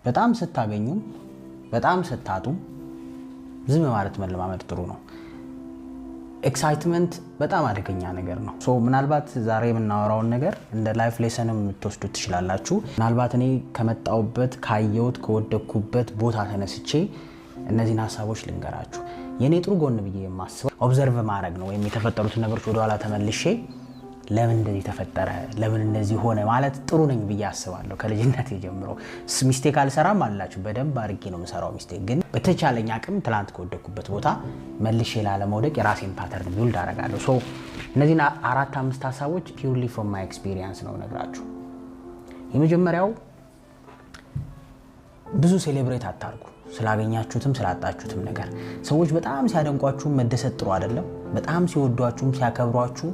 በጣም ስታገኙም በጣም ስታጡም ዝም ማለት መለማመድ ጥሩ ነው። Excitement በጣም አደገኛ ነገር ነው። So ምናልባት ዛሬ የምናወራውን ነገር እንደ life lesson ም የምትወስዱት ትችላላችሁ። ምናልባት እኔ ከመጣሁበት፣ ካየሁት፣ ከወደቅኩበት ቦታ ተነስቼ እነዚህን ሀሳቦች ልንገራችሁ። የእኔ ጥሩ ጎን ብዬ የማስበው observe ማድረግ ነው፣ ወይም የተፈጠሩትን ነገሮች ወደኋላ ተመልሼ ለምን እንደዚህ ተፈጠረ፣ ለምን እንደዚህ ሆነ ማለት ጥሩ ነኝ ብዬ አስባለሁ። ከልጅነት ጀምሮ mistake አልሰራም አላችሁ፣ በደንብ አድርጌ ነው የምሰራው mistake። ግን በተቻለኝ አቅም ትላንት ከወደቅኩበት ቦታ መልሼ ላለመውደቅ የራሴን pattern build አደርጋለሁ። So እነዚህን አራት አምስት ሀሳቦች purely from my experience ነው የምነግራችሁ። የመጀመሪያው፣ ብዙ celebrate አታርጉ፣ ስላገኛችሁትም ስላጣችሁትም ነገር። ሰዎች በጣም ሲያደንቋችሁ መደሰት ጥሩ አይደለም። በጣም ሲወዷችሁም ሲያከብሯችሁ